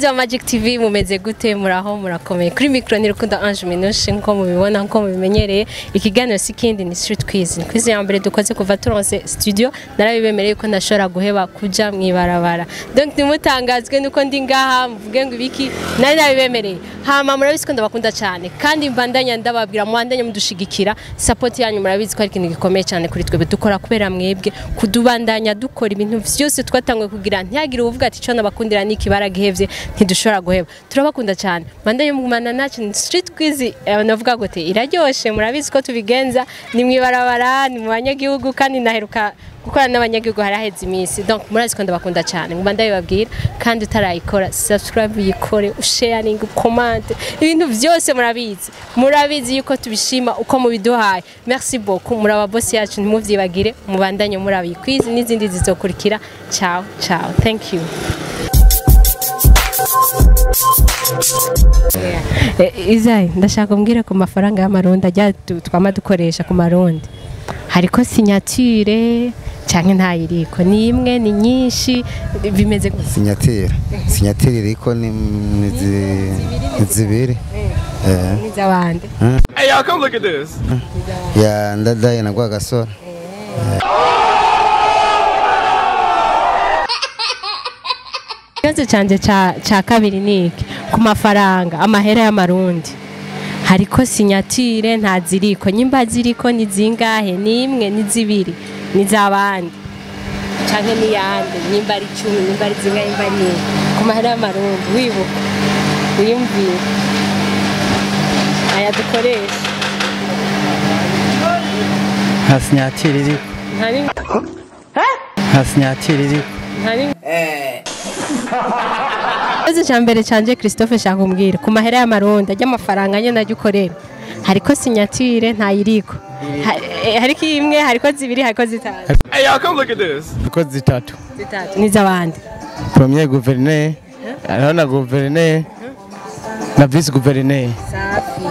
Bakunzi ba Magic TV, mumeze gute? Muraho, murakomeye? Kuri micro ni Rukundo Ange Minouche, nko mubibona, nko mubimenyereye. Ikiganiro si kindi, ni Street Quiz. Ni quiz ya mbere dukoze kuva turonse studio. Narabibemereye ko ntashobora guheba kuja mwibarabara, donc ntimutangazwe nuko ndi ngaha mvuge ngo ibiki. Nari nabibemereye. Hama murabizi ko ndabakunda cyane, kandi mbandanya ndababwira mwandanye mudushigikira. Support yanyu murabizi ko ari ikintu gikomeye cyane kuri twebwe. Dukora kubera mwebwe, kudubandanya dukora ibintu vyose twatanguye kugira ntihagire uvuga ati ico nabakundira niki baragihevye. Ntidushobora guheba, turabakunda cyane. Bandanye mugumana nacu. Ni Street Quiz, navuga gute, iraryoshe. Murabizi ko tubigenza, ni mwibarabara, ni mu banyagihugu, kandi naheruka gukorana n'abanyagihugu haraheze iminsi. Donc murazi ko ndabakunda cyane, nguma ndabibabwira. Kandi utarayikora subscribe, uyikore, usharing, comment, ibintu byose murabizi. Murabizi yuko tubishima uko mubiduhaye. Merci beaucoup, muraba boss yacu, ntimuvyibagire. Mubandanye murabi quiz n'izindi zizokurikira. Ciao ciao, thank you. Izai, ndashaka umbwire ku mafaranga y'amarundi ajya twama dukoresha, ku marundi hariko signature canke ntayiriko? Ni imwe, ni nyinshi, bimeze gute? Signature iriko, ni zibiri. N'iz'abandi? Hey, y'all, come look at this. Ya Ndadaye na Rwagasore. Ikibazo canje ca kabiri ni iki: ku mafaranga, amahera y'amarundi, hariko signature, ntaziriko? Nyimba ziriko, ni zingahe? Ni imwe, ni zibiri, ni z'abandi canke ni yande? Nyimba ari 10, nyimba ari zingahe, nyimba ari imwe, ku mahera y'amarundi, wibuka, wiyumvire aya dukoresha. Nta signature iriko. Nta n'imwe? Nta signature iriko. Nta n'imwe. Ikibazo cya mbere canje, Christophe, shaka umbwira ku mahera y'amarundi ajya, amafaranga nyene najya ukorera, hariko signature, ntayiriko? Hariko imwe, hariko zibiri, hariko zitanu? Hey, y'all, come look at this. Ko zitatu. Zitatu n'iz'abandi? Premier gouverneur, hariho na gouverneur na vice gouverneur. Safi.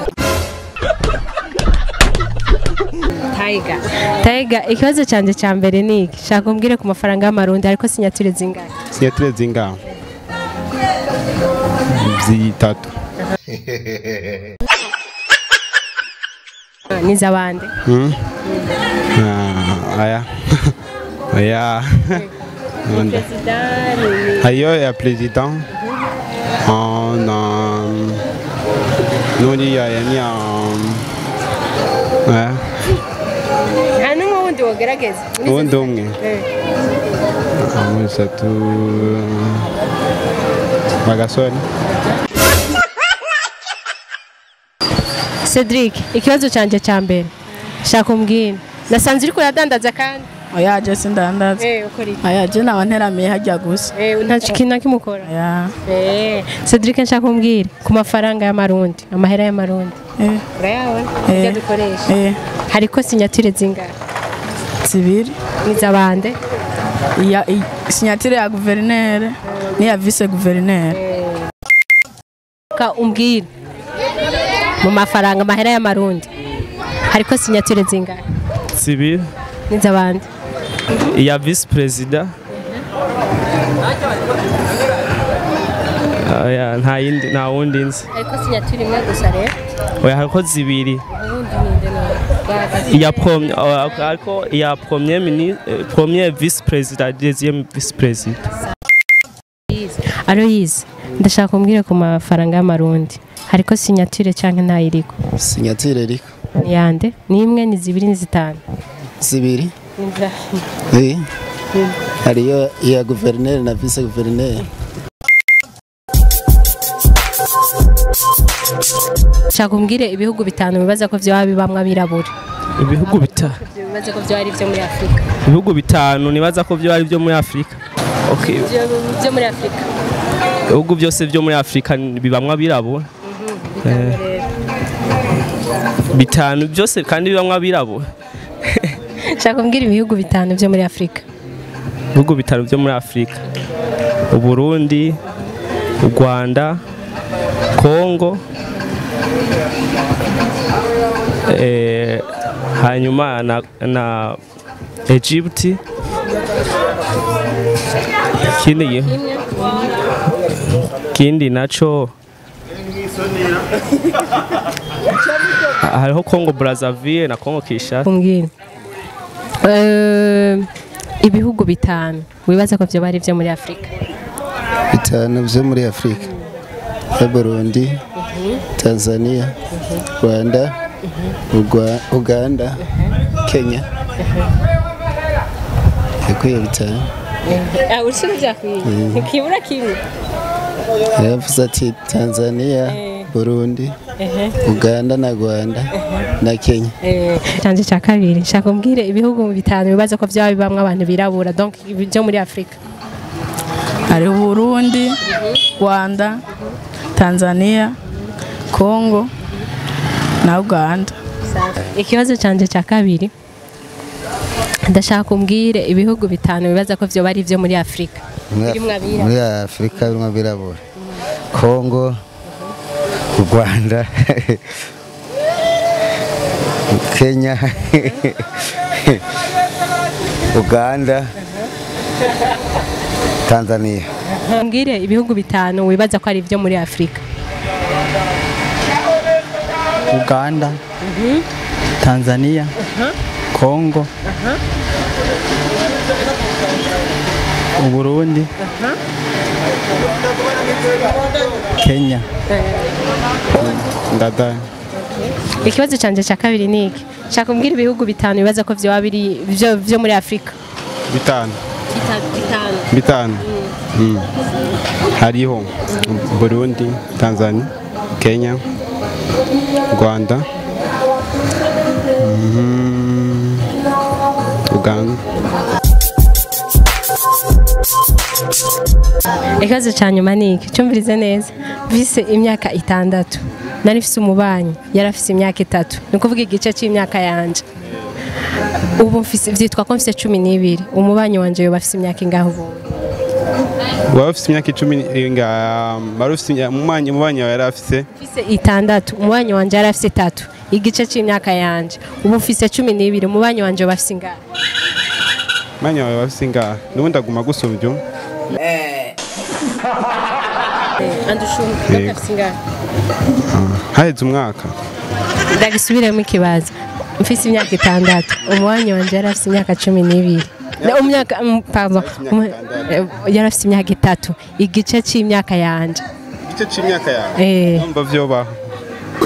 Tiger, Tiger, ikibazo canje cya mbere ni iki: shaka umbwire ku mafaranga y'amarundi, hariko signature zingahe? Signature zingahe? Zitatu. N'iz'abandi? Ah, aya. Aya. President ni Ayo ya président. Oh, non. Nuri ya ya ni eh. Nta n'umwe wundi wogerageza? Uwundi umwe. Zitatu. Rwagasore. Cedric, ikibazo canje cya mbere, shaka umbwire, nasanze uriko uradandaza kandi? Oya, je sindandaza. Ukora iki? Oya, je naba nteramiye harya gusa. Nta kintu na kimwe ukora? Oya. Cedric, nshaka umbwire ku mafaranga y'amarundi, amahera y'amarundi, urayabona, ibyo dukoresha, hariko signature zingahe? Zibiri. N'iz'abande? Iya signature ya gouverneur n'iya vice gouverneur. Ka umbwire mu mafaranga, amahera y'amarundi, hariko signature zingahe? Zibiri. N'iz'abandi? Iya vice président. Oya, nta yindi, nta wundi nzi. Hariko signature imwe gusa rero. Oya, hariko zibiri. Ubundi ninde none? Iya premier, hariko iya premier ministre, premier vice président, deuxième vice président. Aloyize, ndashaka umbwire ku mafaranga y'amarundi, hariko signature canke ntayiriko? Signature iriko. Ni yande? Ni imwe, ni zibiri, ni zitanu? Zibiri. Hariyo iya gouverneur na vice gouverneur. Shaka umbwire ibihugu bitanu bibaza ko vyoba bibamwo abirabura. Ibihugu bitanu? Bibaza ko vyoba ari vyo muri Afrika. Ibihugu bitanu nibaza ko vyo ari byo muri Afrika? Okay. Vyo muri Afrika. Ibihugu byose byo muri Afrika bibamwo abirabura? Bitanu rero. Bitanu byose kandi bibamwo abirabura? Shaka umbwire ibihugu bitanu vyo muri Afrika. Ibihugu bitanu byo muri Afrika: Uburundi, u Rwanda, Kongo, hanyuma na Egypt. Ikindi Ikindi naco hariho Congo Brazzaville na Congo Kinshasa. Umbwire ibihugu bitanu wibaza ko vyoba ari vyo muri Afrika. Bitanu vyo muri Afrika. Burundi, Tanzania, Rwanda, Uganda, Kenya. Yakwiye bitanu. Urushinge byakwiye. Ntikibura kimwe. Yavuze ati Tanzania, Burundi, Uganda na Rwanda na Kenya. Canje cya kabiri nshaka umbwire ibihugu bitanu bibaza ko byaba bibamwe abantu birabura, donc byo muri Afrika. Hari Burundi, Rwanda, Tanzania, Congo na Uganda. Ikibazo canje cya kabiri ndashaka umbwire ibihugu bitanu bibaza ko vyo bari byo muri Afrika. Muri Afrika birimo abirabura. Congo, Rwanda, Kenya, Uganda, Tanzania. Mbwire ibihugu bitanu wibaza ko ari byo muri Afrika. Uganda, Tanzania, Congo, Burundi, Kenya. Ndadaye. Ikibazo canje cya kabiri ni iki. Shaka umbwire ibihugu bitanu wibaza ko vyoba biri byo muri Afrika. Bitanu. Bitanu. Bitanu. Hariho Burundi, Tanzania, Kenya, Rwanda, Uganda. Ikibazo cya nyuma ni iki. Cyumvirize neza. Mfise imyaka 6. Nari mfise umubanyi yari afise imyaka 3. Ni kuvuga igice cy'imyaka yanje. Ubu mfise vyitwa ko mfise 12. Umubanyi wanje yoba afise imyaka ingahe ubu? Waba ufise imyaka 10 nga bari ufise umubanyi yari afise mfise 6. Umubanyi wanje yari afise 3. Igice cy'imyaka yanje. Ubu mfise 12. Umubanyi wanje yoba afise ingahe? Umubanyi wawe afise ingahe? Nubundi aguma gusumvya. Andushuka afise ingahe? Haheze umwaka. Ndagisubiremo ikibazo. Mfise imyaka 6. Umubanyi wanje yari afise imyaka 12. Umyaka pardon. Yari afise imyaka 3. Igice cy'imyaka yanje. Igice cy'imyaka yawe. Ndumva vyobaho.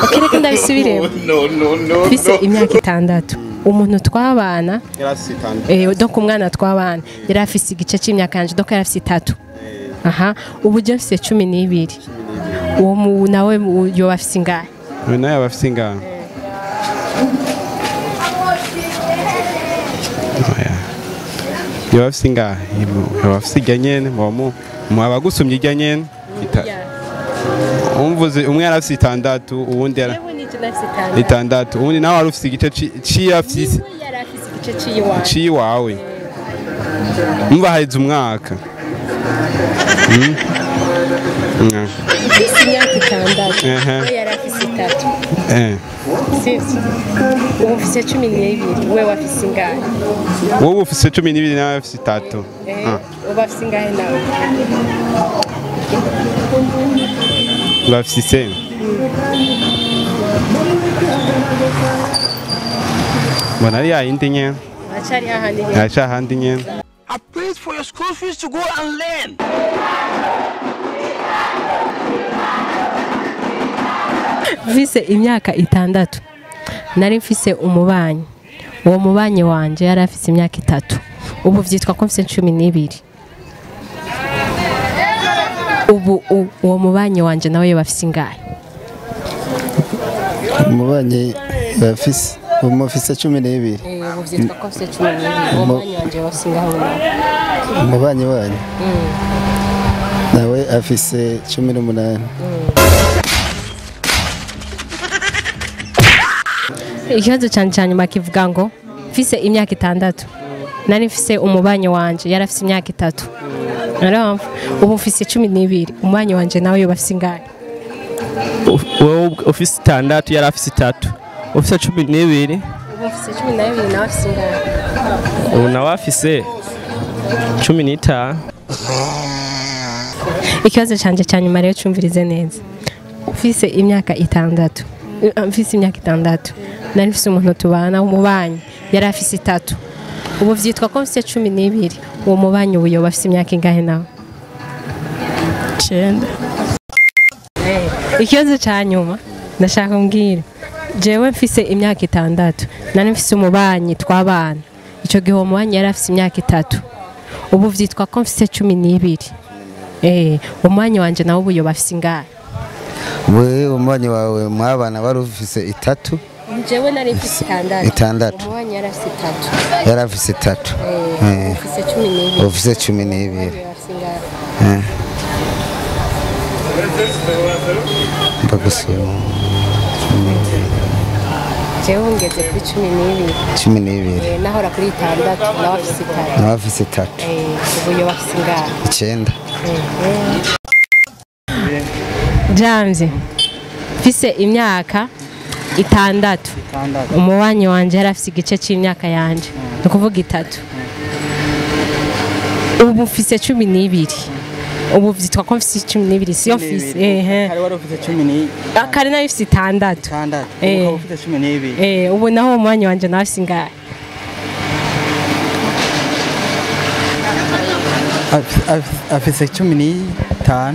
Okay, reka ndabisubiremo. No, no, no. Mfise imyaka 6. Umuntu twabana yari afise 6. Donc umwana twabana yari afise igice cy'imyaka yanje, donc yari afise 3. Aha, ubu je mfise 12. Uwo mu nawe yoba afise ingahe? Uyu nawe aba afise ingahe? Yoba afise ingahe? Yoba afise irya nyene, muba gusumye irya nyene. Umvuze umwe yari afise 6, uwundi yari 6, uwundi nawe wari ufise igice c'iyafise. Yari afise igice c'iwawe. C'iwawe. Umva haheze umwaka. Mfise imyaka 6. We yari afise 3. Sivyo. Ubu mfise 12. We wafise ingahe? Wowe ufise 12 nawe afise 3. Ubu afise ingahe nawe? Bafise mbona ari yayindi nyene. Acari hahandi nyene. Acari hahandi nyene. I prayed for your school fees to go and learn. Mfise imyaka 6. Nari mfise umubanyi. Uwo mubanyi wanje yari afise imyaka 3. Ubu vyitwa ko mfise 12. Ubu uwo mubanyi wanje nawe yoba afise ingahe? Umubanyi bafise umufise 12. Ubu vyitwa ko mfise 12. Uwo mubanyi wanje yoba afise ingahe ubu? Umubanyi wanyu nawe afise 18. Ikibazo cyane cyane nyuma kivuga ngo mfise imyaka 6. Nari mfise umubanyi wanje yari afise imyaka 3. Urumva? Ubu mfise 12. Umubanyi wanje nawe yoba afise ingahe? Wewe ufise 6 yari afise 3. Ufise 12. Ubu mfise 12 nawe afise ingahe? Ubu nawe afise 15. Ikibazo canje cya nyuma rero, cumvirize neza. Mfise imyaka 6, mfise imyaka 6, nari mfise umuntu tubana w'umubanyi yari afise 3. Ubu vyitwa ko mfise 12. Uwo mubanyi ubu yoba afise imyaka ingahe nawe? 9. Ikibazo cya nyuma ndashaka mbwira. Jewe mfise imyaka 6, nari mfise umubanyi twabana. Ico gihe uwo mubanyi yari afise imyaka 3. Ubu vyitwa ko mfise 12. Umubanyi wanje nawe ubu yoba afise ingahe? We umubanyi wawe mwabana wari ufise 3. Jewe nari mfise 6. 6. Umubanyi yari afise 3. Yari afise 3. Mfise 12. Ufise 12. Afise ingahe? Mbagusiyo Jewe ngeze kuri 12. 12. Nahora kuri 6, nawe afise 3. Nawe afise 3. Ubu yoba afise ingahe? 9. Jamzi, mfise imyaka 6. Umubanyi wanje yari afise igice c'imyaka yanje, ni ukuvuga 3. Ubu mfise 12. Ubu vyitwa ko mfise 12, siyo mfise. Kare wari ufite 10 Kare nari mfise 6. 6. Ubu ukaba ufite 12. Ubu naho umubanyi wanje nawe afise ingahe? Afise 15.